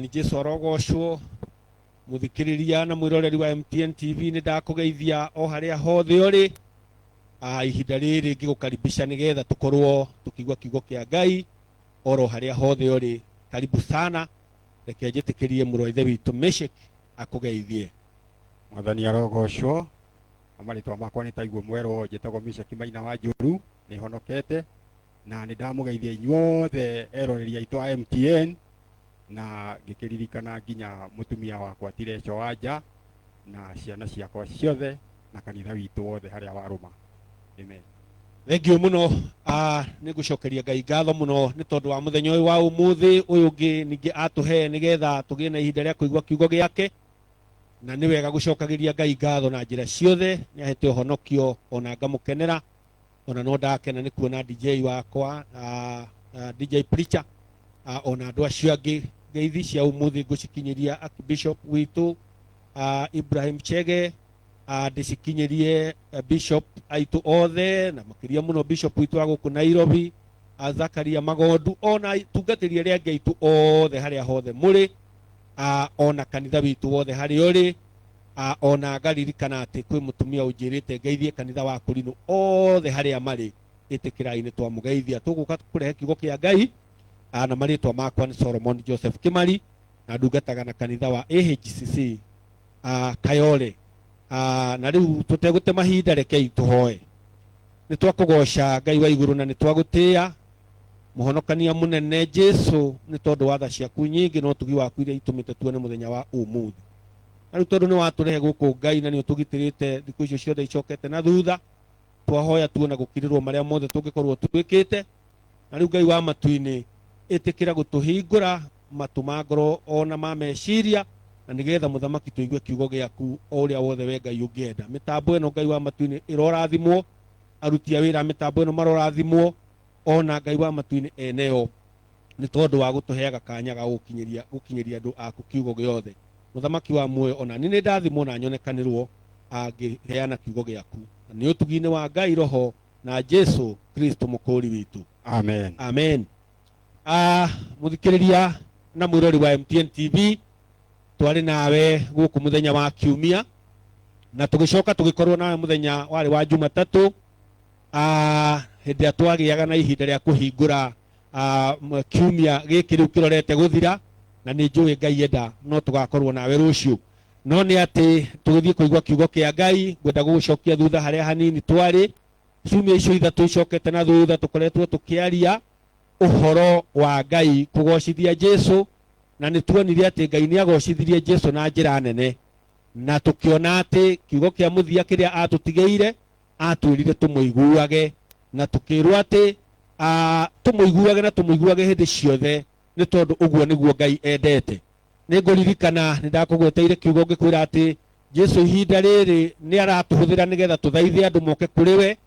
Mwathani Jesu arogocwo. Mũthikĩrĩria na mwĩroreri wa MTN TV, nĩ ndakũgeithia o harĩa hothe ũrĩ. Ihinda rĩrĩ ngĩgũkaribisha nĩgetha tũkorwo tũkĩigua kiugo kĩa Ngai oro harĩa hothe ũrĩ. Karibu sana. Reke njĩtĩkĩrie mũrũ wa ithe witũ Meshek akũgeithie. Mwathani arogocwo. Na marĩtwa makwa nĩ taiguo mwerwo, njĩtagwo Meshek Maina wa Njũru, nĩ honokete na nĩ ndamũgeithia inyuothe eroreri aitũ a MTN, na ngĩkĩririkana nginya mũtumia wakwa Tireco Wanja na ciana ciakwa ciothe na kanitha witũ wothe harĩa warũma. Amen. Thengiũ mũno. Nĩ ngũcokeria Ngai ngatho mũno nĩ tondũ wa mũthenya ũyũ wa ũmũthĩ ũyũ ũngĩ ningĩ atũhe nĩgetha tũgĩe na ihinda rĩa kũigua kiugo gĩake, na nĩ wega gũcokagĩria Ngai ngatho na njĩra ciothe. Nĩ ahete ũhonokio ona ngamũkenera, ona no ndakena nĩ kuona DJ wakwa, DJ Preacher, ona andũ acio angĩ. Ngeithi cia ũmũthĩ ngũcikinyĩria Archbishop witũ, Ibrahim Chege, ndĩcikinyĩrie Bishop aitũ othe, na makĩria mũno Bishop witũ wa gũkũ Nairobi, Zakaria Magondu, ona tungatĩri arĩa angĩ aitũ othe harĩa hothe mũrĩ, ona kanitha witũ wothe harĩa ũrĩ, ona ngaririkana atĩ kwĩ mũtumia ũnjĩrĩte ngeithie kanitha wa Kũrinũ othe harĩa marĩ. Ĩtĩkĩrai nĩ twamũgeithia. Tũgũka kũrehe kiugo kĩa Ngai, na marĩtwa makwa nĩ Solomon Joseph Kimari, na ndungataga na kanitha wa AHCC, Kayole. Na rĩu tũtegũte mahinda, rekei tũhoe. Nĩ twakũgoca Ngai wa igũrũ na nĩ twagũtĩĩa, mũhonokania mũnene Jesu, nĩ tondũ wa tha ciaku nyingĩ na ũtugi waku iria itũmĩte tuone mũthenya wa ũmũthĩ. Na rĩu tondũ nĩ watũrehe gũkũ Ngai na nĩ ũtũgitĩrĩte thikũ icio ciothe icokete na thutha, twahoya tuona gũkirĩrwo marĩa mothe tũngĩkorwo twĩkĩte. Na rĩu Ngai wa matu-inĩ, ĩtĩkĩra gũtũhingũra matũ ma ngoro ona ma meciria, na nĩgetha mũthamaki tũigue kiugo gĩaku o ũrĩa wothe we Ngai ũngĩenda. Mĩtambo ĩno Ngai wa matu-inĩ ĩrorathimwo, aruti a wĩra a mĩtambo ĩno marorathimwo, ona Ngai wa matu-inĩ eneo, nĩ tondũ wa gũtũheaga kanya ga gũkinyĩria andũ aku kiugo gĩothe. Mũthamaki wa muoyo, ona niĩ nĩ ndathimwo na nyonekanĩrwo angĩheana kiugo gĩaku, na nĩ ũtugi-inĩ wa Ngai Roho na Jesu Kristo mũkũũri witũ. Amen. Amen. Mũthikĩrĩria na mwĩrori wa MTN TV, twarĩ nawe gũkũ mũthenya wa kiumia, na tũgĩcoka tũgĩkorwo nawe mũthenya warĩ wa Jumatatũ, hĩndĩ ĩrĩa twagĩaga na ihinda rĩa kũhingũra kiumia gĩkĩ rĩu kĩrorete gũthira, na nĩ njũĩ Ngai enda no tũgakorwo nawe rũciũ. No nĩ atĩ tũgĩthiĩ kũigua kiugo kĩa Ngai, ngwenda gũgũcokia thutha harĩa hanini twarĩ ciumia icio ithatũ icokete na thutha. Tũkoretwo tũkĩaria ũhoro wa Ngai kũgocithia Jesu, na nĩ tuonire atĩ Ngai nĩ agocithirie Jesu na njĩra nene, na tũkĩona atĩ kiugo kĩa mũthia kĩrĩa atũtigĩire atwĩrire tũmũiguage, na tũkĩrwo atĩ tũmũiguage na tũmũiguage hĩndĩ ciothe, nĩ tondũ ũguo nĩguo Ngai endete. Nĩ ngũririkana nĩ ndakũgweteire kiugo ngĩkwĩra atĩ Jesu ihinda rĩrĩ nĩ aratũhũthĩra nĩgetha tũthaithe andũ moke kũrĩ we,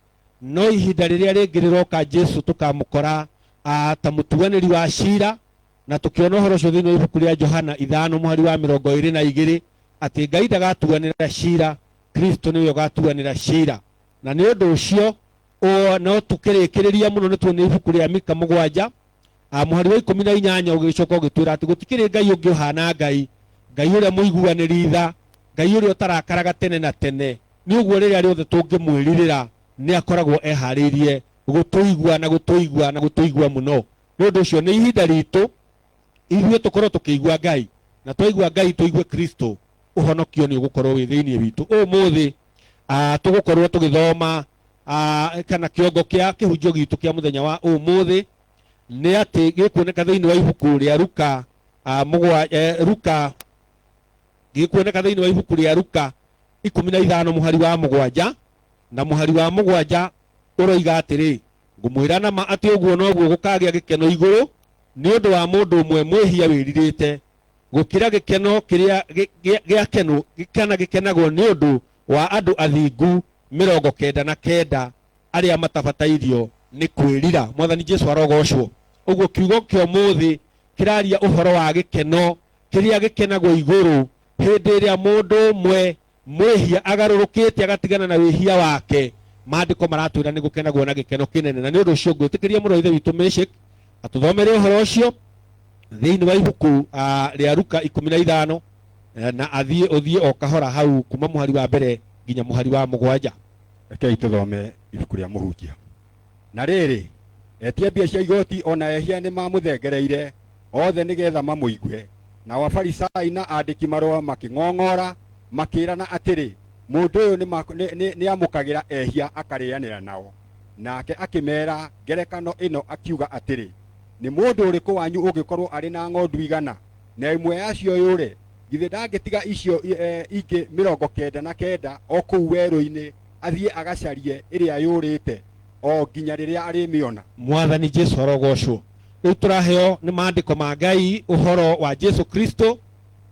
no ihinda rĩrĩa rĩngĩ rĩroka Jesu tũkamũkora ta mũtuanĩri wa cira. Na tũkĩona ũhoro ũcio thĩinĩ wa ibuku rĩa Johana 5 mũhari wa 22, atĩ Ngai ndagatuanĩra cira, Kristo nĩwe ũgatuanĩra cira. Na nĩ ũndũ ũcio no tũkĩrĩkĩrĩria mũno nĩ tuone ibuku rĩa Mika 7, mũhari wa 18 ũgĩcoka ũgĩtwĩra atĩ gũtikĩrĩ Ngai ũngĩ ũhana Ngai, Ngai ũrĩa mũiguanĩri tha, Ngai ũrĩa ũtarakaraga tene na tene. Nĩ ũguo rĩrĩa rĩothe tũngĩmwĩrirĩra nĩ akoragwo eharĩirie gũtũigua na gũtũigua na gũtũigua mũno. Nĩ ũndũ ũcio nĩ ihinda ritũ ithuĩ tũkorwo tũkĩigua Ngai, na twaigua Ngai tũigue Kristo, ũhonokio nĩ ũgũkorwo wĩ thĩinĩ witũ. Ũmũthĩ tũgũkorwo tũgĩthoma, kana kĩongo kĩa kĩhunjio gitũ kĩa mũthenya wa ũmũthĩ nĩ atĩ gĩkuoneka thĩinĩ wa ibuku rĩa Luka, Luka, gĩkuoneka thĩinĩ wa ibuku rĩa Luka 15 mũhari wa 7, na mũhari wa 7 ũroiga atĩrĩ, ngũmwĩra na ma atĩ ũguo noguo gũkagĩa gĩkeno igũrũ nĩ ũndũ wa mũndũ ũmwe mwĩhia wĩrirĩte, gũkĩra gĩkeno kĩrĩa gĩakenwo kana gĩkenagwo nĩ ũndũ wa andũ athingu 99 arĩa matabatairio nĩ kwĩrira. Mwathani Jesu arogocwo. Ũguo kiugo kĩa ũmũthĩ kĩraria ũhoro wa gĩkeno kĩrĩa gĩkenagwo igũrũ hĩndĩ ĩrĩa mũndũ ũmwe mwĩhia agarũrũkĩte agatigana na wĩhia wake. Maandĩko maratwĩra nĩ gũkenagwo na gĩkeno kĩnene, na nĩ ũndũ ũcio ngwĩtĩkĩria mũrũ wa ithe witũ Meshek atũthomere ũhoro ũcio. Thĩinĩ wa ibuku rĩa Luka 15 na athiĩ ũthiĩ o kahora hau kuma mũhari wa mbere nginya mũhari wa 7. Rekei tũthome ibuku rĩa Mũhunjia. Na rĩrĩ, etia mbia cia igoti o na ehia nĩ mamũthengereire othe nĩgetha mamũigue. Nao Afarisai na andĩki marũa makĩng'ong'ora makĩĩrana atĩrĩ, mũndũ ũyũ nĩamũkagĩra ehia akarĩanĩra nao. Nake akĩmeera ngerekano ĩno akiuga atĩrĩ, nĩ mũndũ ũrĩkũ wanyu ũngĩkorwo arĩ na ng'ondu 100 na ĩmwe yacio yũre, githĩ ndangĩtiga icio ingĩ 99 o kũu werũ-inĩ athiĩ agacarie ĩrĩa yũrĩte o nginya rĩrĩa arĩmĩona? Mwathani Jesu arogocwo. Rĩu tũraheo nĩ maandĩko ma Ngai ũhoro wa Jesu Kristo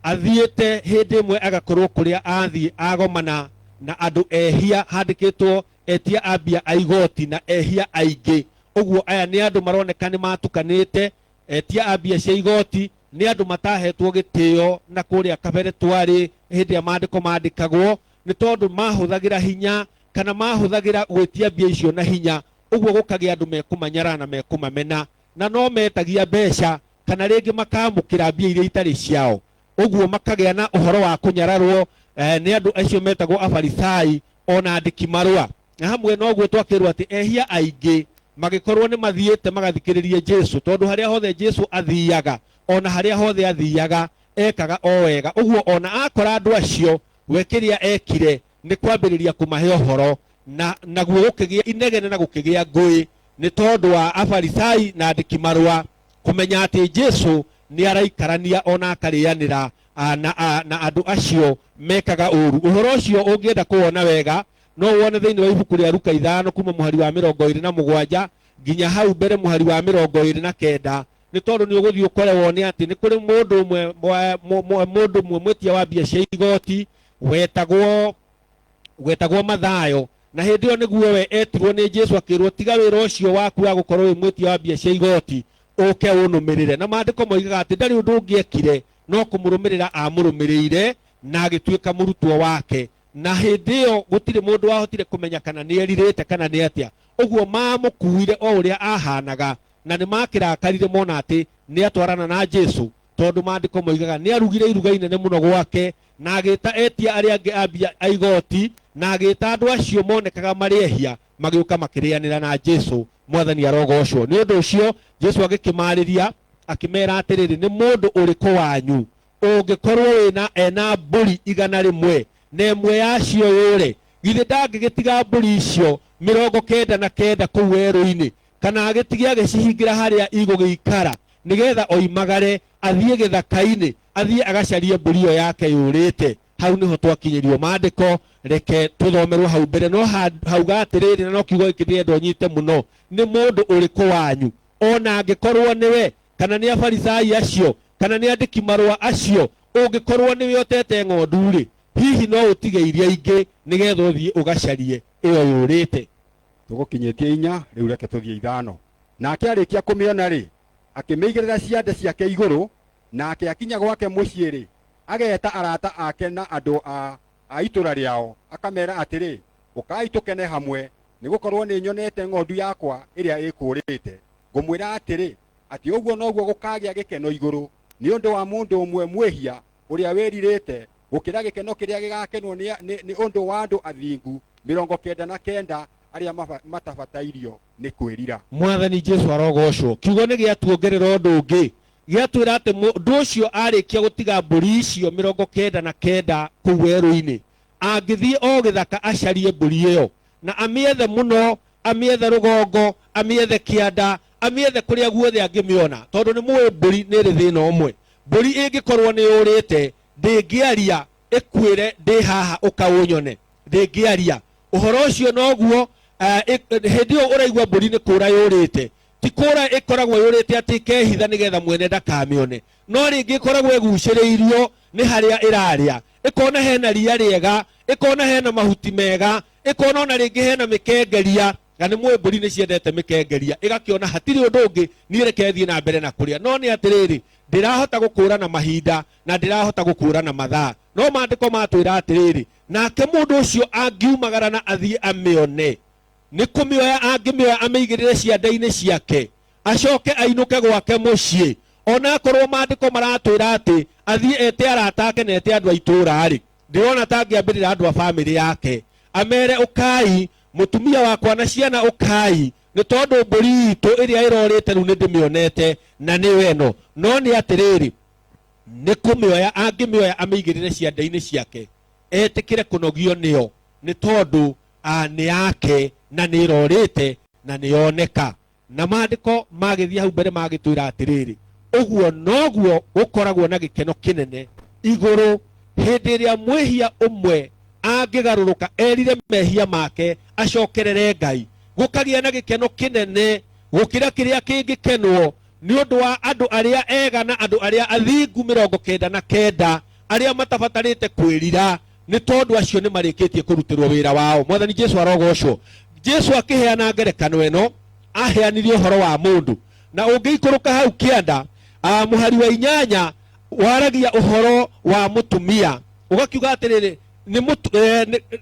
athiĩte hĩndĩ ĩmwe agakorwo kũrĩa athiĩ agomana na andũ ehia, handĩkĩtwo etia a mbia a igoti na ehia aingĩ. Ũguo aya nĩ andũ maroneka nĩ matukanĩte. Etia a mbia cia igoti nĩ andũ matahetwo gĩtĩo na kũrĩa kabere twarĩ hĩndĩ ya maandĩko mandĩkagwo, nĩ tondũ mahũthagĩra hinya kana mahũthagĩra gwĩtia mbia icio na hinya. Ũguo gũkagĩa andũ mekũmanyara na mekũmamena, na no metagia mbeca kana rĩngĩ makamũkĩra mbia iria itarĩ ciao. Ũguo makagĩa na ũhoro wa kũnyararwo nĩ andũ acio metagwo Afarisai ona andĩki marũa. Na hamwe na ũguo twakĩrwo atĩ ehia aingĩ magĩkorwo nĩ mathiĩte magathikĩrĩrie Jesu, tondũ harĩa hothe Jesu athiaga, ona harĩa hothe athiaga ekaga o wega. Ũguo ona akora andũ acio, we kĩrĩa ekire nĩ kwambĩrĩria kũmahe ũhoro, na naguo gũkĩgĩa inegene na gũkĩgĩa ngũĩ nĩ tondũ wa Afarisai na andĩki marũa kũmenya atĩ Jesu nĩ araikarania ona akarĩanĩra na andũ acio mekaga ũru. Ũhoro ũcio ũngĩenda kũwona wega no wone thĩinĩ wa ibuku rĩa Luka 5 kuma mũhari wa 27 nginya hau mbere mũhari wa 29, nĩ tondũ nĩ ũgũthiĩ ũkore wone atĩ nĩ kũrĩ mũndũ ũmwe mũndũ ũmwe mwĩtia wa mbia cia igoti wetagwo Mathayo, na hĩndĩ ĩyo nĩguo we etirwo nĩ Jesu akĩrwo, tiga wĩra ũcio waku wa gũkorwo wĩ mwĩtia wa mbia cia igoti ũke ũnũmĩrĩre. Na maandĩko moigaga atĩ ndarĩ ũndũ ũngĩ ekire no kũmũrũmĩrĩra amũrũmĩrĩire na agĩtuĩka mũrutwo wake. Na hĩndĩ ĩyo gũtirĩ mũndũ wahotire kũmenya kana nĩ erirĩte kana nĩ atĩa. Ũguo mamũkuire o ũrĩa ahanaga, na nĩ makĩrakarire mona atĩ nĩ atwarana na Jesu, tondũ maandĩko moigaga nĩ arugire iruga inene mũno gwake, na agĩta etia arĩa angĩ a mbia a igoti, na agĩta andũ acio monekaga marĩ ehia, magĩũka makĩrĩanĩra na Jesu. Mwathani arogocwo. Nĩ ũndũ ũcio Jesu agĩkĩmarĩria akĩmera atĩrĩrĩ, nĩ mũndũ ũrĩkũ wanyu ũngĩkorwo wĩna ena mbũri 100 na ĩmwe yacio yũre, githĩ ndangĩgĩtiga mbũri icio 99 kũu werũ-inĩ, kana agĩtige agĩcihingĩra harĩa igũgĩikara, nĩgetha oimagare athiĩ gĩthaka-inĩ, athiĩ agacarie mbũri ĩyo yake yũrĩte? Hau nĩho twakinyĩrio maandĩko, reke tũthomerwo hau mbere. No hauga atĩrĩrĩ, na no kiugo gĩkĩ ndĩrenda ũnyite mũno, nĩ mũndũ ũrĩkũ wanyu ona angĩkorwo nĩwe kana nĩ Afarisai acio kana nĩ andĩki marũa acio, ũngĩkorwo nĩwe ũtete ng'ondu-rĩ, hihi no ũtige iria ingĩ nĩgetha ũthiĩ ũgacarie ĩyo yũrĩte? Tũgũkinyĩtie 4, rĩu reke tũthiĩ 5. Nake arĩkia kũmĩona-rĩ, akĩmĩigĩrĩra ciande ciake igũrũ, nake akinya gwake mũciĩ-rĩ, ageta arata ake na andũ a itũra rĩao, akamera atĩrĩ, ũkai tũkene hamwe, nĩgũkorwo nĩnyonete ng'ondu yakwa ĩrĩa ĩkũũrĩte. Ngũmwĩra atĩrĩ, atĩ ũguo noguo gũkagĩa gĩkeno igũrũ nĩ ũndũ wa mũndũ ũmwe mwĩhia ũrĩa wĩrirĩte, gũkĩra gĩkeno kĩrĩa gĩgakenwo nĩ ũndũ wa andũ athingu 99 arĩa matabatairio nĩ kwĩrira. Mwathani Jesu arogocwo. Kiugo nĩ gĩatuongerera ũndũ ũngĩ, gĩatwĩra atĩ mũndũ ũcio arĩkia gũtiga mbũri icio 99 kũu werũ-inĩ, angĩthiĩ o gĩthaka acarie mbũri ĩyo na amĩethe mũno, amĩethe rũgongo, amĩethe kĩanda, amĩethe kũrĩa guothe angĩmĩona, tondũ nĩ mũĩ mbũri nĩ ĩrĩ thĩna ũmwe. Mbũri ĩngĩkorwo nĩ yũrĩte ndĩngĩaria ĩkwĩre ndĩ haha ũkaũnyone, ndĩngĩaria ũhoro ũcio. Noguo hĩndĩ ĩyo ũraigua mbũri nĩ kũra yũrĩte, ti kũra ĩkoragwo yũrĩte atĩ ĩkehitha nĩgetha mwene ndakamĩone, no rĩngĩ ĩkoragwo ĩgucĩrĩirio nĩ harĩa ĩrarĩa, ĩkona hena ria rĩega, ĩkona hena mahuti mega, ĩkona ona rĩngĩ hena mĩkengeria, na nĩ mũĩ mbũri nĩ ciendete mĩkengeria, ĩgakĩona hatirĩ ũndũ ũngĩ, niĩ reke thiĩ na mbere na kũrĩa. No nĩ atĩrĩrĩ, ndĩrahota gũkũrana mahinda na ndĩrahota gũkũrana mathaa. No maandĩko matwĩra atĩrĩrĩ, nake mũndũ ũcio angiumagara na athiĩ amĩone, nĩ kũmĩoya angĩmĩoya amĩigĩrĩre ciande-inĩ ciake, acoke ainũke gwake mũciĩ. Onakorwo maandĩko maratwĩra atĩ athiĩ ete arata ake na ete andũ a itũũra-rĩ, ndĩrona ta angĩambĩrĩra andũ a bamĩrĩ yake amere, ũkai mũtumia wakwa na ciana, ũkai, nĩ tondũ mbũri itũ ĩrĩa ĩrorĩte rĩu nĩ ndĩmĩonete na nĩyo ĩno. No nĩ atĩrĩrĩ, nĩ kũmĩoya angĩmĩoya amĩigĩrĩre ciande-inĩ ciake, etĩkĩre kũnogio nĩyo, nĩ tondũ nĩ yake na nĩ ĩrorĩte na nĩ yoneka. Na maandĩko magĩthiĩ hau mbere magĩtwĩra atĩrĩrĩ, ũguo noguo gũkoragwo na gĩkeno kĩnene igũrũ hĩndĩ ĩrĩa mwĩhia ũmwe angĩgarũrũka erire mehia make acokerere Ngai, gũkagĩa na gĩkeno kĩnene gũkĩra kĩrĩa kĩngĩkenwo nĩ ũndũ wa andũ arĩa ega na andũ arĩa athingu 99 arĩa matabatarĩte kwĩrira, nĩ tondũ acio nĩ marĩkĩtie kũrutĩrwo wĩra wao. Mwathani Jesu arogocwo. Jesu akĩheana ngerekano ĩno, aheanire ũhoro wa mũndũ, na ũngĩikũrũka hau kĩanda mũhari wa 8 waragia ũhoro wa mũtumia, ũgakiuga atĩrĩrĩ,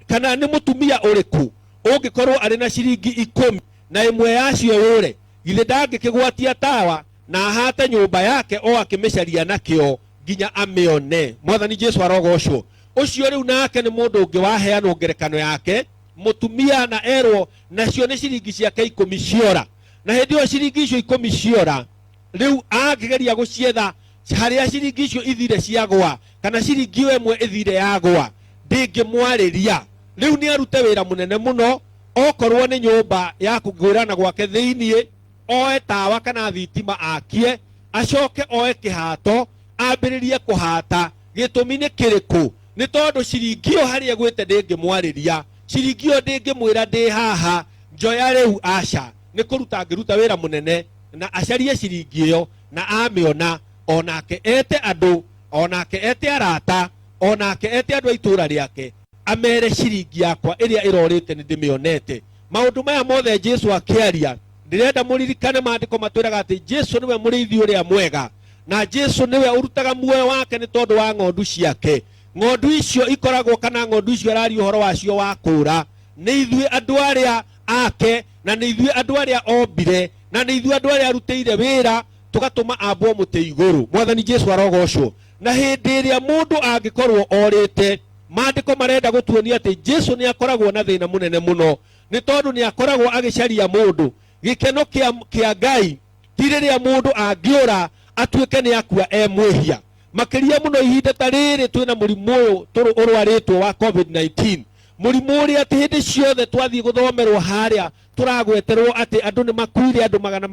kana nĩ mũtumia ũrĩkũ ũngĩkorwo arĩ na ciringi 10 na ĩmwe yacio yũre, githĩ ndangĩkĩgwatia tawa na ahate nyũmba yake o akĩmĩcaria nakĩo nginya amĩone? Mwathani Jesu arogocwo. Ũcio rĩu nake nĩ mũndũ ũngĩ waheanwo ngerekano yake, mũtumia, na erwo nacio nĩ ciringi ciake 10 ciora. Na hĩndĩ ĩyo ciringi icio 10 ciora, rĩu angĩgeria gũcietha harĩa ciringi icio ithire ciagwa, kana ciringi ĩyo ĩmwe ĩthire yagwa, ndĩngĩmwarĩria. Rĩu nĩ arute wĩra mũnene mũno, okorwo nĩ nyũmba ya kũgwĩrana gwake thĩiniĩ, oe tawa kana thitima akie, acoke oe kĩhato ambĩrĩrie kũhata. Gĩtũmi nĩ kĩrĩkũ? Nĩ tondũ ciringi ĩyo harĩa ĩgwĩte ndĩngĩmwarĩria, ciringi ĩyo ndĩngĩmwĩra ndĩ haha njoya rĩu, aca. Nĩ kũruta angĩruta wĩra mũnene na acarie ciringi ĩyo, na amĩona onake ete andũ, onake ete arata, onake ete andũ a itũũra rĩake, amere ciringi yakwa ĩrĩa ĩrorĩte nĩ ndĩmĩonete. Maũndũ maya mothe Jesu akĩaria, ndĩrenda mũririkane maandĩko matwĩraga atĩ Jesu nĩwe mũrĩithi ũrĩa mwega, na Jesu nĩwe ũrutaga muoyo wake nĩ tondũ wa ng'ondu ciake. Ng'ondu icio ikoragwo, kana ng'ondu icio araria ũhoro wacio wa kũũra, nĩ ithuĩ andũ arĩa ake, na nĩ ithuĩ andũ arĩa ombire, na nĩ ithuĩ andũ arĩa arutĩire wĩra tũgatũma ambwo mũtĩ igũrũ. Mwathani Jesu arogocwo. Na hĩndĩ ĩrĩa mũndũ angĩkorwo orĩte, maandĩko marenda gũtuonia atĩ Jesu nĩ akoragwo na thĩna mũnene mũno, nĩ tondũ nĩ akoragwo agĩcaria mũndũ. Gĩkeno kĩa Ngai ti rĩrĩa mũndũ angĩũra atuĩke nĩ akua e mwĩhia, makĩria mũno ihinda ta rĩrĩ twĩna mũrimũ ũyũ ũrwarĩtwo wa COVID-19, mũrimũ ũrĩa atĩ hĩndĩ ciothe twathiĩ gũthomerwo harĩa tũragweterwo atĩ andũ nĩ makuire, andũ magana,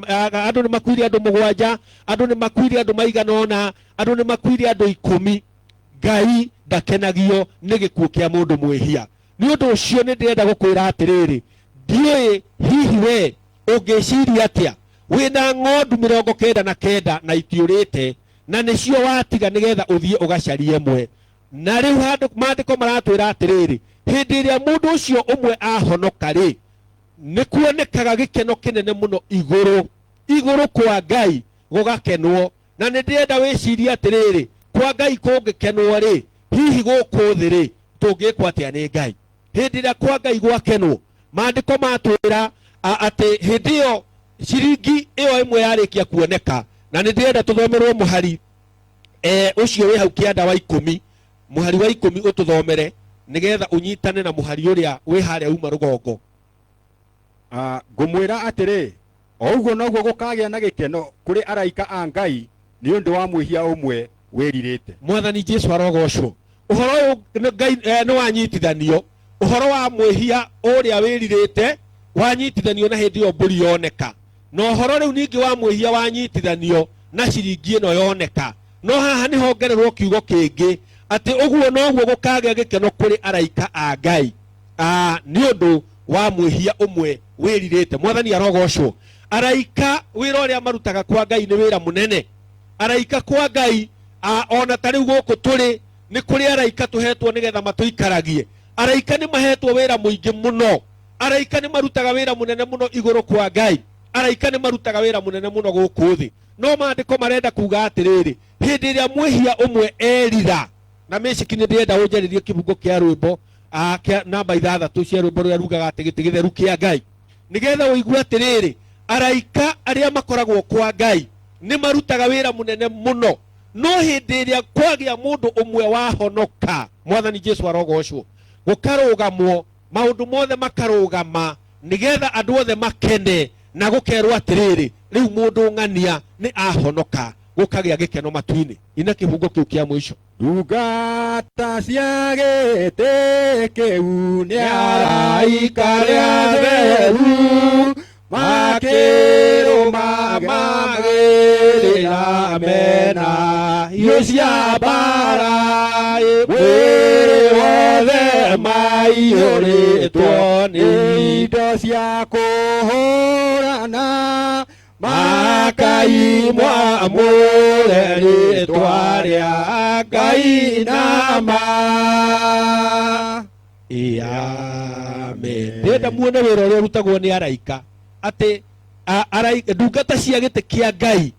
andũ nĩ makuire, andũ 7, andũ nĩ makuire, andũ maigana ũna, andũ nĩ makuire, andũ 10. Ngai ndakenagio nĩ gĩkuũ kĩa mũndũ mwĩhia. Nĩ ũndũ ũcio nĩ ndĩrenda gũkwĩra atĩrĩrĩ, ndiũĩ hihi we ũngĩciria atĩa wĩna ng'ondu 99 na itiũrĩte, na nĩcio watiga nĩgetha ũthiĩ ũgacarie ĩmwe. Na rĩu handũ maandĩko maratwĩra atĩrĩrĩ, hĩndĩ ĩrĩa mũndũ ũcio ũmwe ahonoka rĩ, nĩ kuonekaga gĩkeno kĩnene mũno igũrũ, igũrũ kwa Ngai gũgakenwo. Na nĩ ndĩrenda wĩcirie atĩrĩrĩ, kwa Ngai kũngĩkenwo rĩ, hihi gũkũ thĩ rĩ, tũngĩkwo atĩa nĩ Ngai hĩndĩ ĩrĩa kwa Ngai gwakenwo? Maandĩko matwĩra atĩ hĩndĩ ĩyo ciringi ĩyo ĩmwe yarĩkia kuoneka, na nĩ ndĩrenda tũthomerwo mũhari ũcio wĩ hau kĩanda wa 10, mũhari wa 10 ũtũthomere nĩgetha ũnyitane na mũhari ũrĩa wĩ harĩa uma rũgongo. Ngũmwĩra atĩrĩ, o ũguo noguo gũkagĩa na gĩkeno kũrĩ araika a Ngai nĩ ũndũ wa mwĩhia ũmwe wĩrirĩte. Mwathani Jesu arogocwo. Ũhoro ũyũ Ngai nĩ wanyitithanio, ũhoro wa mwĩhia ũrĩa wĩrirĩte wanyitithanio na hĩndĩ ĩyo mbũri yoneka, na ũhoro rĩu ningĩ wa mwĩhia wanyitithanio na ciringi ĩno yoneka. No haha nĩ hongererwo kiugo kĩngĩ, atĩ ũguo noguo gũkagĩa gĩkeno kũrĩ araika a Ngai nĩ ũndũ wa mwĩhia ũmwe wĩrirĩte. Mwathani arogocwo. Araika wĩra ũrĩa marutaga kwa Ngai nĩ wĩra mũnene. Araika kwa Ngai, ona ta rĩu gũkũ tũrĩ nĩ kũrĩ araika tũhetwo nĩgetha matũikaragie. Araika nĩ mahetwo wĩra mũingĩ mũno. Araika nĩ marutaga wĩra mũnene mũno igũrũ kwa Ngai. Araika nĩ marutaga wĩra mũnene mũno gũkũ thĩ. No maandĩko marenda kuga atĩrĩrĩ, hĩndĩ ĩrĩa mwĩhia ũmwe erira, na mĩciki nĩ ndĩrenda ũnjarĩrie kĩbungo kĩa rwĩmbo kĩa namba 6 cia rwĩmbo rũrĩa rugaga atĩ gĩtĩ gĩtheru kĩa Ngai, nĩgetha ũigue atĩrĩrĩ, araika arĩa makoragwo kwa Ngai Nĩ marutaga wĩra mũnene mũno, no hĩndĩ ĩrĩa kwagĩa mũndũ ũmwe wahonoka, Mwathani Jesu arogocwo, gũkarũgamwo maũndũ mothe makarũgama nĩgetha andũ othe makene na gũkerwo atĩrĩrĩ, rĩu mũndũ ng'ania nĩ ahonoka, gũkagĩa gĩkeno matu-inĩ. Ina kĩbungo kĩu kĩa mũico. Ndungata cia gĩtĩ kĩu nĩ araika arĩa atheru makĩrũma magĩrĩra mena hiũ cia mbara, mwĩrĩ wothe maiyũrĩtwo nĩ indo cia kũhũrana, makaimwa mũre rĩtwa rĩa Ngai nama. Amen. Ndĩrenda muone wĩra ũrĩa ũrutagwo nĩ araika, atĩ ndungata cia gĩtĩ kĩa Ngai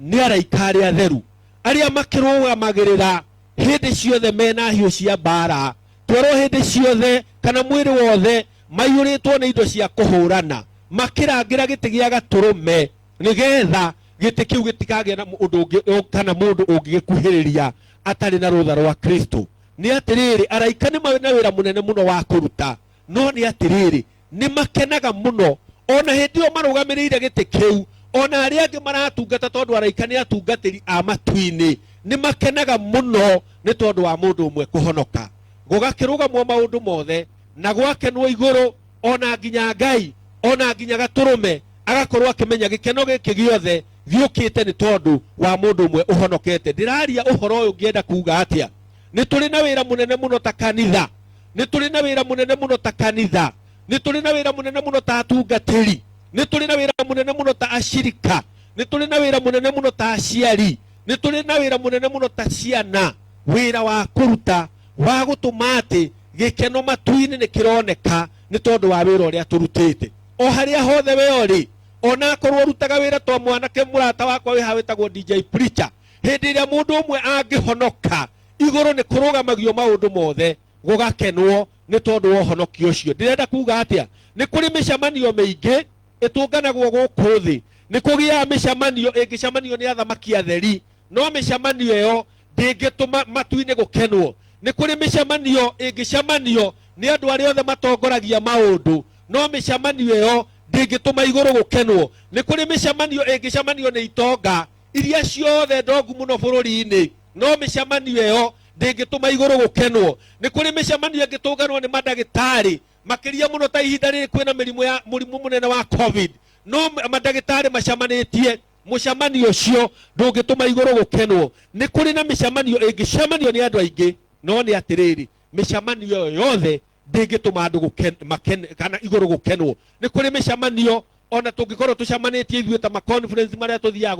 nĩ araika arĩa atheru arĩa makĩrũgamagĩrĩra hĩndĩ ciothe mena hiũ cia mbara, twerwo hĩndĩ ciothe kana mwĩrĩ wothe maiyũrĩtwo nĩ indo cia kũhũrana, makĩrangĩra gĩtĩ gĩa Gatũrũme nĩgetha gĩtĩ kĩu gĩtikagĩe na ũndũ ũngĩ kana mũndũ ũngĩgĩkuhĩrĩria atarĩ na rũtha rwa Kristo. Nĩ atĩrĩrĩ, araika nĩ marĩ na wĩra mũnene mũno wa kũruta, no nĩ atĩrĩrĩ, nĩ makenaga mũno ona hĩndĩ ĩyo marũgamĩrĩire gĩtĩ kĩu, ona arĩa angĩ maratungata, tondũ araika nĩ atungatĩri a matu-inĩ, nĩ makenaga mũno nĩ tondũ wa mũndũ ũmwe kũhonoka. Gũgakĩrũgamwo maũndũ mothe na gwakenwo igũrũ, ona nginya Ngai, ona nginya Gatũrũme agakorwo akĩmenya gĩkeno gĩkĩ gĩothe gĩũkĩte nĩ tondũ wa mũndũ ũmwe ũhonokete. Ndĩraria ũhoro ũyũ ngĩenda kuga atĩa? Nĩ tũrĩ na wĩra mũnene mũno ta kanitha, nĩ tũrĩ na wĩra mũnene mũno ta kanitha, nĩ tũrĩ na wĩra mũnene mũno ta atungatĩri, nĩ tũrĩ na wĩra mũnene mũno ta ashirika, nĩ tũrĩ na wĩra mũnene mũno ta aciari, nĩ tũrĩ na wĩra mũnene mũno ta ciana, wĩra wa kũruta wa gũtũma atĩ gĩkeno matu-inĩ nĩ kĩroneka nĩ tondũ wa wĩra ũrĩa tũrutĩte. O harĩa hothe we ũrĩ, ona akorwo ũrutaga wĩra ta mwanake mũrata wakwa wĩ haha wĩtagwo DJ Preacher, hĩndĩ ĩrĩa mũndũ ũmwe angĩhonoka, igũrũ nĩ kũrũgamagio maũndũ mothe, gũgakenwo nĩ tondũ wa ũhonokio ũcio. Ndĩrenda kuga atĩa? Nĩ kũrĩ mĩcemanio mĩingĩ ĩtũnganagwo gũkũ thĩ, nĩ kũgĩaga mĩcemanio ĩngĩcemanio nĩ athamaki atheri, no mĩcemanio ĩyo ndĩngĩtũma matu-inĩ gũkenwo. Nĩ kũrĩ mĩcemanio ĩngĩcemanio nĩ andũ arĩa othe matongoragia maũndũ, no mĩcemanio ĩyo ndĩngĩtũma igũrũ gũkenwo. Nĩ kũrĩ mĩcemanio ĩngĩcemanio nĩ itonga iria ciothe ndongu mũno bũrũri-inĩ, no mĩcemanio ĩyo ndĩngĩtũma igũrũ gũkenwo. Nĩ kũrĩ mĩcemanio ĩngĩtũnganwo nĩ mandagĩtarĩ makĩria mũno ta ihinda rĩrĩ kwĩna mĩrimũ ya mũrimũ mũnene wa COVID, no mandagĩtarĩ macemanĩtie, mũcemanio ũcio ndũngĩtũma igũrũ gũkenwo. Nĩ kũrĩ na mĩcemanio ĩngĩcemanio nĩ andũ aingĩ, no nĩ atĩrĩrĩ, mĩcemanio ĩyo yothe ndĩngĩtũma andũ makene kana igũrũ gũkenwo. Nĩ kũrĩ mĩcemanio ona tũngĩkorwo tũcemanĩtie ithuĩ ta ma conference marĩa tũthiaga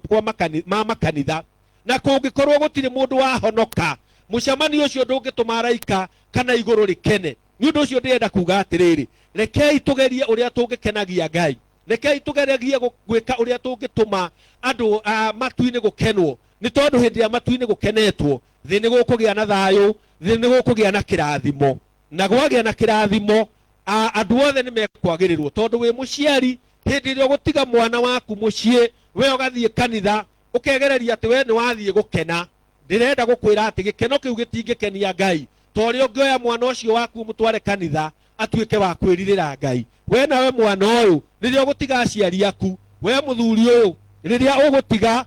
kwa ma makanitha, na kũngĩkorwo gũtirĩ mũndũ wahonoka, mũcemanio ũcio ndũngĩtũma araika kana igũrũ rĩkene. Nĩ ũndũ ũcio ndĩrenda kuga atĩrĩrĩ, rekei tũgerie ũrĩa tũngĩkenagia Ngai, rekei tũgeregie gwĩka ũrĩa tũngĩtũma andũ matu-inĩ gũkenwo, nĩ tondũ hĩndĩ ya matu-inĩ gũkenetwo, thĩ nĩ gũkũgĩa na thayũ, thĩ nĩ gũkũgĩa na kĩrathimo, na gwagĩa na kĩrathimo, andũ othe nĩ mekwagĩrĩrwo. Tondũ wĩ mũciari, hĩndĩ ĩrĩa ũgũtiga mwana waku mũciĩ, we ũgathiĩ kanitha, ũkegereria atĩ we nĩ wathiĩ gũkena, ndĩrenda gũkwĩra atĩ gĩkeno kĩu gĩtingĩkenia Ngai ta ũrĩa ũngĩoya mwana ũcio waku ũmũtware kanitha atuĩke wa kwĩrirĩra Ngai. We nawe mwana ũyũ, rĩrĩa ũgũtiga aciari aku, we mũthuri ũyũ, rĩrĩa ũgũtiga,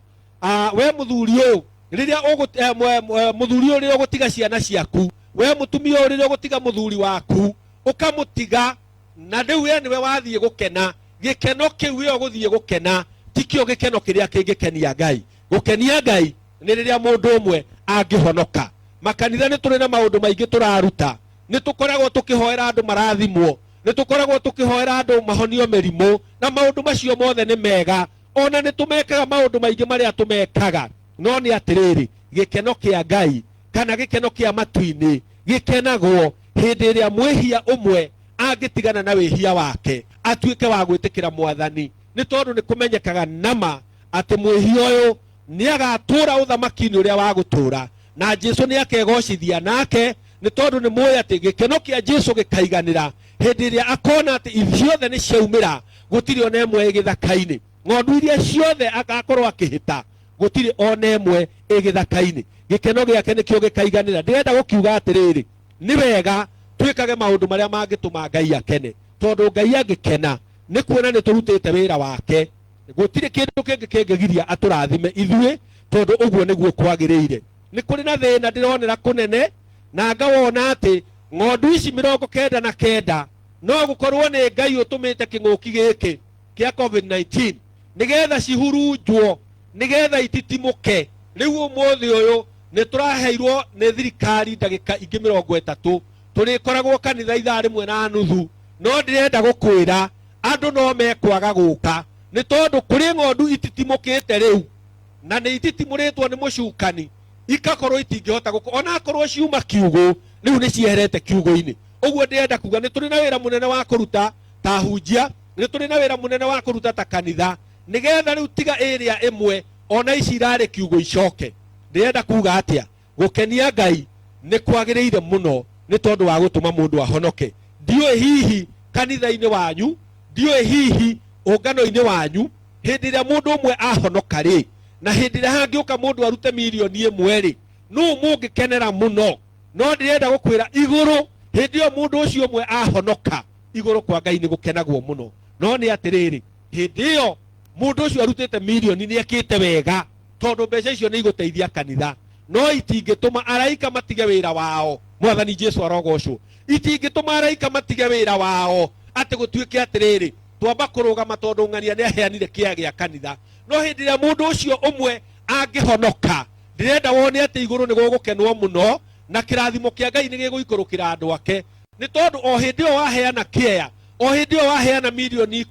we mũthuri ũyũ, rĩrĩa mũthuri ũyũ, rĩrĩa ũgũtiga ciana ciaku, we mũtumia ũyũ, rĩrĩa ũgũtiga mũthuri waku, ũkamũtiga na rĩu we nĩwe wathiĩ gũkena, gĩkeno kĩu we ũgũthiĩ gũkena tikĩo gĩkeno kĩrĩa kĩngĩkenia Ngai. Gũkenia Ngai nĩ rĩrĩa mũndũ ũmwe angĩhonoka. Makanitha nĩ tũrĩ na maũndũ maingĩ tũraruta, nĩ tũkoragwo tũkĩhoera andũ marathimwo, nĩ tũkoragwo tũkĩhoera andũ mahonio mĩrimũ, na maũndũ macio mothe nĩ mega, ona nĩ tũmekaga maũndũ maingĩ marĩa tũmekaga, no nĩ atĩrĩrĩ, gĩkeno kĩa Ngai kana gĩkeno kĩa matu-inĩ gĩkenagwo hĩndĩ ĩrĩa mwĩhia ũmwe angĩtigana na wĩhia wake atuĩke wa gwĩtĩkĩra Mwathani, nĩ tondũ nĩ kũmenyekaga nama atĩ mwĩhia ũyũ nĩ agatũũra ũthamaki-inĩ ũrĩa wa gũtũũra, na Jesu nĩ akegocithia nake, nĩ tondũ nĩ mũĩ atĩ gĩkeno kĩa Jesu gĩkaiganĩra hĩndĩ ĩrĩa akona atĩ ithiothe nĩ ciaumĩra, gũtirĩ ona ĩmwe ĩ gĩthaka-inĩ. Ng'ondu iria ciothe agakorwo akĩhĩta gũtirĩ ona ĩmwe ĩ gĩthaka-inĩ. Gĩkeno gĩake nĩkĩo gĩkaiganĩra. Ndĩrenda gũkiuga atĩrĩrĩ, nĩ wega twĩkage maũndũ marĩa mangĩtũma Ngai akene, tondũ Ngai angĩkena nĩ kuona nĩ tũrutĩte wĩra wake. Gũtirĩ kĩndũ kĩngĩ kĩngĩgiria atũrathime ithuĩ, tondũ ũguo nĩguo kwagĩrĩire. Nĩ kũrĩ na thĩna ndĩronera kũnene, na ngawona atĩ ng'ondu ici 99 no gũkorwo nĩ Ngai ũtũmĩte kĩng'ũki gĩkĩ kĩa COVID-19 nĩgetha cihurunjwo, nĩgetha ititimũke. Rĩu ũmũthĩ ũyũ nĩ tũraheirwo nĩ thirikari ndagĩka ingĩ 30, tũrĩkoragwo kanitha ithaa rĩmwe na nuthu. No ndĩrenda gũkwĩra andũ no mekwaga gũka, nĩ tondũ kũrĩ ng'ondu ititimũkĩte rĩu, na nĩ ititimũrĩtwo nĩ mũcukani, ikakorwo itingĩhota gũka ona akorwo ciuma kiugũ, rĩu nĩ cieherete kiugũ-inĩ. Ũguo ndĩrenda kuga nĩ tũrĩ na wĩra mũnene wa kũruta ta hunjia, nĩ tũrĩ na wĩra mũnene wa kũruta ta kanitha, nĩgetha rĩu tiga ĩrĩa ĩmwe ona ici irarĩ kiugũ icoke. Ndĩrenda kuga atĩa? Gũkenia Ngai nĩ kwagĩrĩire mũno nĩ tondũ wa gũtũma mũndũ ahonoke. Ndiũĩ hihi kanitha-inĩ wanyu, ndiũĩ hihi ũngano-inĩ wanyu, hĩndĩ ĩrĩa mũndũ ũmwe ahonoka rĩ, na hĩndĩ ĩrĩa hangĩũka mũndũ arute 1 mirioni rĩ, nũ mũngĩkenera mũno? No ndĩrenda gũkwĩra igũrũ, hĩndĩ ĩyo mũndũ ũcio ũmwe ahonoka, igũrũ kwa Ngai nĩ gũkenagwo mũno. No nĩ atĩrĩrĩ, hĩndĩ ĩyo mũndũ ũcio arutĩte mirioni nĩ ekĩte wega, tondũ mbeca icio nĩ igũteithia kanitha, no itingĩtũma araika matige wĩra wao. Mwathani Jesu arogocwo. Itingĩtũma araika matige wĩra wao atĩ gũtuĩke atĩrĩrĩ, twamba kũrũgama tondũ ng'ania nĩ aheanire kĩaya gĩa kanitha. No hĩndĩ ĩrĩa mũndũ ũcio ũmwe angĩhonoka, ndĩrenda wone atĩ igũrũ nĩ gũgũkenwo mũno, na kĩrathimo kĩa Ngai nĩ gĩgũikũrũkĩra andũ ake, nĩ tondũ o hĩndĩ ĩyo waheana kĩeya, o hĩndĩ ĩyo waheana 10 mirioni,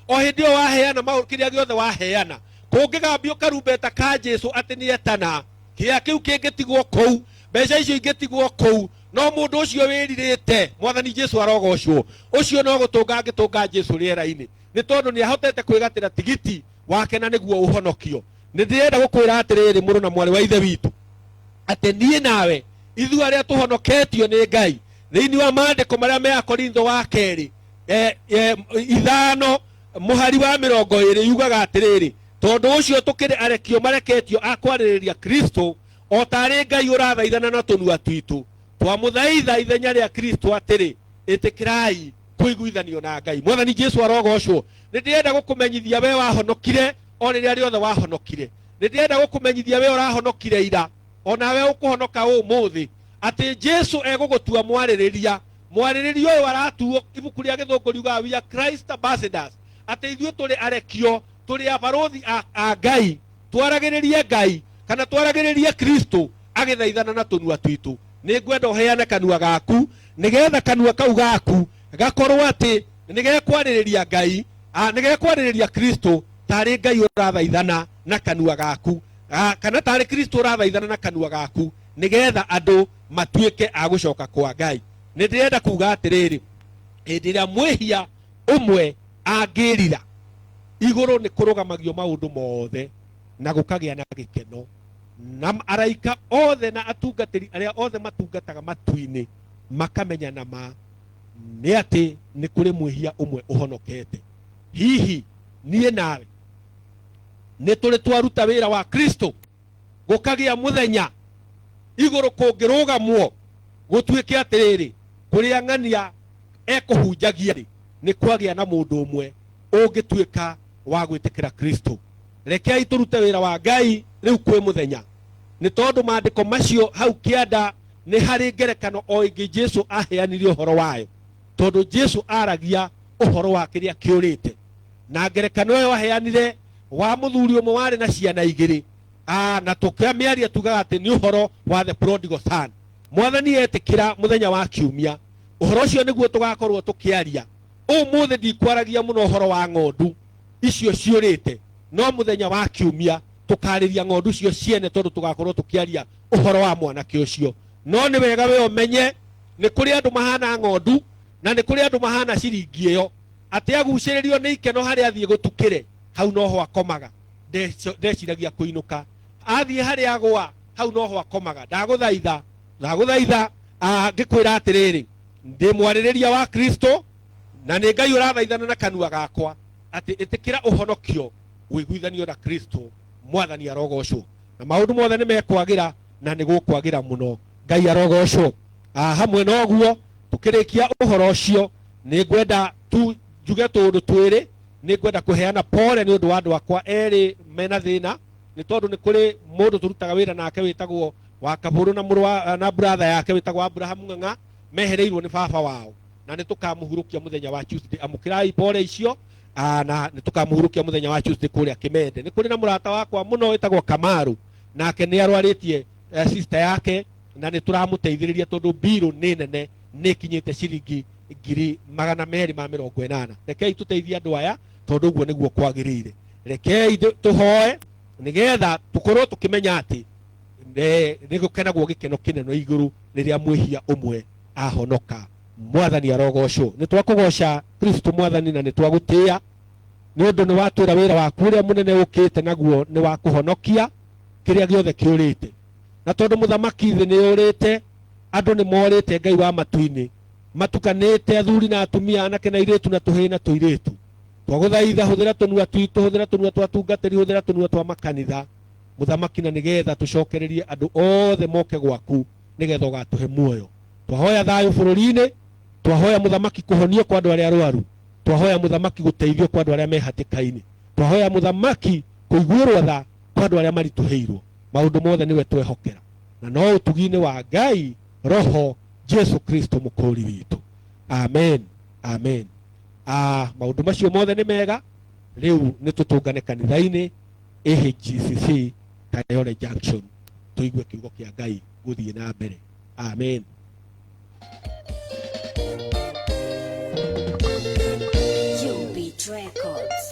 o hĩndĩ ĩyo waheana kĩrĩa gĩothe waheana, kũngĩgambio karumbeta ka Jesu atĩ nĩ etana, kĩea kĩu kĩngĩtigwo kũu, mbeca icio ingĩtigwo kũu, no mũndũ ũcio wĩrirĩte, Mwathani Jesu arogocwo, ũcio no gũtũnga angĩtũnga Jesu rĩera-inĩ, nĩ tondũ nĩ ahotete kwĩgatĩra tigiti wake na nĩguo ũhonokio. Nĩ ndĩrenda gũkwĩra atĩrĩrĩ, mũrũ na mwarĩ wa ithe witũ, atĩ niĩ nawe ithuĩ arĩa tũhonoketio nĩ Ngai, thĩinĩ wa maandĩko marĩa me Akorintho wa kerĩ 5 mũhari wa 20 yugaga atĩrĩrĩ, tondũ ũcio tũkĩrĩ arekio mareketio a kwarĩrĩria Kristo, o tarĩ Ngai ũrathaithana na tũnua twitũ, twamũthaitha ithenya rĩa Kristo atĩrĩ, ĩtĩkĩrai kũiguithanio na Ngai. Mwathani Jesu arogocwo. Nĩ ndĩrenda gũkũmenyithia we wahonokire o rĩrĩa rĩothe wahonokire, nĩ ndĩrenda gũkũmenyithia we ũrahonokire ira, onawe ũkũhonoka ũmũthĩ, atĩ Jesu egũgũtua mwarĩrĩria. Mwarĩrĩria ũyũ aratuo, ibuku rĩa gĩthũngũ riugaga we are Christ ambassadors, atĩ ithuĩ tũrĩ arekio, tũrĩ abarũthi a Ngai, twaragĩrĩrie Ngai kana twaragĩrĩrie Kristo agĩthaithana na tũnua twitũ. Nĩ ngwenda ũheane kanua gaku, nĩgetha kanua kau gaku gakorwo atĩ nĩ gekwarĩrĩria Ngai, nĩ gekwarĩrĩria Kristo tarĩ Ngai ũrathaithana na kanua gaku, kana tarĩ Kristo ũrathaithana na kanua gaku, nĩgetha andũ matuĩke a gũcoka kwa Ngai. Nĩ ndĩrenda kuga atĩrĩrĩ, hĩndĩ ĩrĩa mwĩhia ũmwe angĩrira, igũrũ nĩ kũrũgamagio maũndũ mothe na gũkagĩa na gĩkeno, na araika othe na atungatĩri arĩa othe matungataga matu-inĩ makamenya na ma nĩ atĩ nĩ kũrĩ mwĩhia ũmwe ũhonokete. Hihi niĩ nawe nĩ tũrĩ twaruta wĩra wa Kristo, gũkagĩa mũthenya igũrũ kũngĩrũgamwo gũtuĩke atĩrĩrĩ, kũrĩa ng'ania ekũhunjagia rĩ, nĩ kwagĩa na mũndũ ũmwe ũngĩtuĩka wa gwĩtĩkĩra Kristo? Rekei tũrute wĩra wa Ngai rĩu kwĩ mũthenya, nĩ tondũ maandĩko macio hau kĩanda nĩ harĩ ngerekano o ĩngĩ Jesu aheanire ũhoro wayo, tondũ Jesu aragia ũhoro wa kĩrĩa kĩũrĩte. Na ngerekano ĩyo aheanire wa mũthuri ũmwe warĩ na ciana igĩrĩ, na tũkĩamĩaria tugaga atĩ nĩ ũhoro wa the prodigal son. Mwathani etĩkĩra mũthenya wa kiumia, ũhoro ũcio nĩguo tũgakorwo tũkĩaria. Ũmũthĩ ndikwaragia mũno ũhoro wa ng'ondu icio ciũrĩte, no mũthenya wa kiumia tũkarĩria ng'ondu cio ciene, tondũ tũgakorwo tũkĩaria ũhoro wa mwanake ũcio. No nĩ wega we ũmenye nĩ kũrĩ andũ mahana ng'ondu na nĩ kũrĩ andũ mahana ciringi ĩyo, atĩ agucĩrĩrio nĩ ikeno harĩa athiĩ gũtukĩre, hau noho akomaga, ndeciragia kũinũka. Athiĩ harĩa agwa, hau noho akomaga. Ndagũthaitha, ndagũthaitha, ngĩkwĩra atĩrĩrĩ, ndĩ mwarĩrĩria wa Kristo na nĩ Ngai ũrathaithana na kanua gakwa atĩ ĩtĩkĩra ũhonokio. Ũiguithanio na Kristo. Mwathani arogocwo. Na maũndũ mothe nĩ mekwagira na nĩ gũkwagira mũno. Ngai arogocwo. Hamwe na ũguo tũkĩrĩkia ũhoro ũcio, nĩ ngwenda tu njuge tũũndũ twĩrĩ. Nĩ ngwenda kũheana pole nĩ ũndũ wa andũ akwa erĩ mena thĩna, nĩ tondũ nĩ kũrĩ mũndũ tũrutaga wĩra nake wĩtagwo wa Kabũrũ na mũrũ wa na brother yake wĩtagwo Abraham Ng'ang'a, mehereirwo nĩ baba wao, na nĩ tũkamũhurũkia mũthenya wa Tuesday. Amũkĩrai pole icio, na nĩ tũkamũhurũkia mũthenya wa Tuesday kũrĩa Kĩmende. Nĩ kũrĩ na mũrata wakwa mũno wĩtagwo Kamaru, nake nĩ arwarĩtie sister yake, na nĩ tũramũteithĩrĩria tondũ mbirũ nĩ nene, nĩ ĩkinyĩte ciringi 280,000. Rekei tũteithie andũ aya tondũ ũguo nĩguo kwagĩrĩire. Rekei tũhoe nĩgetha tũkorwo tũkĩmenya atĩ nĩ gũkenagwo gĩkeno kĩnene igũrũ rĩrĩa mwĩhia ũmwe ahonoka. Mwathani arogocwo. Nĩ twakũgoca Kristo Mwathani, na nĩ twagũtĩĩa nĩ ũndũ nĩ watwĩra wĩra waku ũrĩa mũnene ũkĩte naguo nĩ wa kũhonokia kĩrĩa gĩothe kĩũrĩte. Na tondũ mũthamaki thĩ nĩ ũrĩte, andũ nĩ morĩte Ngai wa matu-inĩ, matukanĩte athuri na atumia, anake na airĩtu, na tũhĩĩ na tũirĩtu, twagũthaitha hũthĩra tũnua twitũ, hũthĩra tũnua twa tungatĩri, hũthĩra tũnua twa makanitha, mũthamaki, na nĩgetha tũcokererie andũ othe moke gwaku, nĩgetha ũgatũhe muoyo. Twahoya thayũ bũrũri-inĩ, twahoya mũthamaki kũhonio kwa andũ arĩa arwaru, twahoya mũthamaki gũteithio kwa andũ arĩa me hatĩka-inĩ, twahoya mũthamaki kũiguĩrwo tha kwa andũ arĩa maritũhĩirwo. Maũndũ mothe nĩwe twehokera, na no ũtugi-inĩ wa Ngai Roho Jesu Kristo mũkũũri witũ. Amen, amen. Maũndũ macio mothe nĩ mega. Rĩu nĩ tũtũngane kanitha-inĩ AHGCC Kayole Junction, tũigue kiugo kĩa Ngai gũthiĩ na mbere. Amen. Beat Records.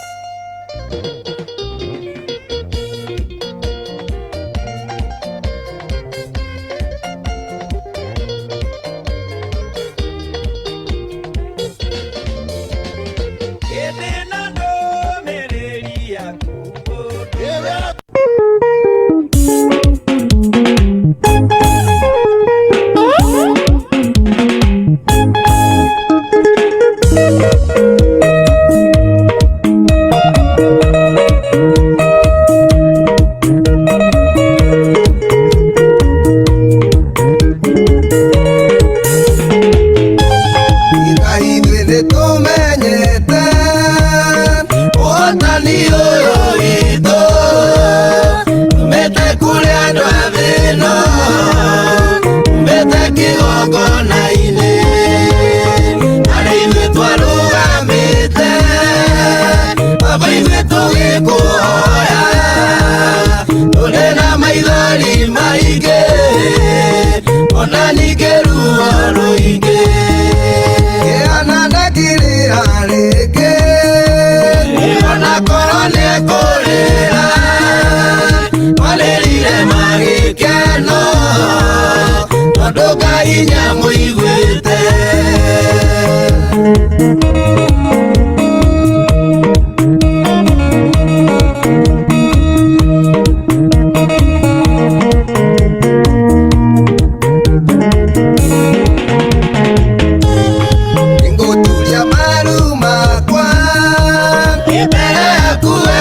Ĩndĩ na ndũmĩrĩri yaku. Ngai ithuĩ nĩtũmenyete ũhotani ũyũ witũ umĩte kũrĩ andũ a thĩ ĩno, umĩte kĩgongona-inĩ harĩa ithuĩ twarũgamĩte, Baba ithuĩ tũgĩkũhoya tũrĩ na maithori maingĩ ona ningĩ ruo rũingĩ. Kĩana ndakĩrĩra rĩngĩ, ona korwo nĩekũrĩra, marĩrire magĩkeno tondũ Ngai nĩamũiguĩte. Nĩngũturia maru makwa mbere yaku we.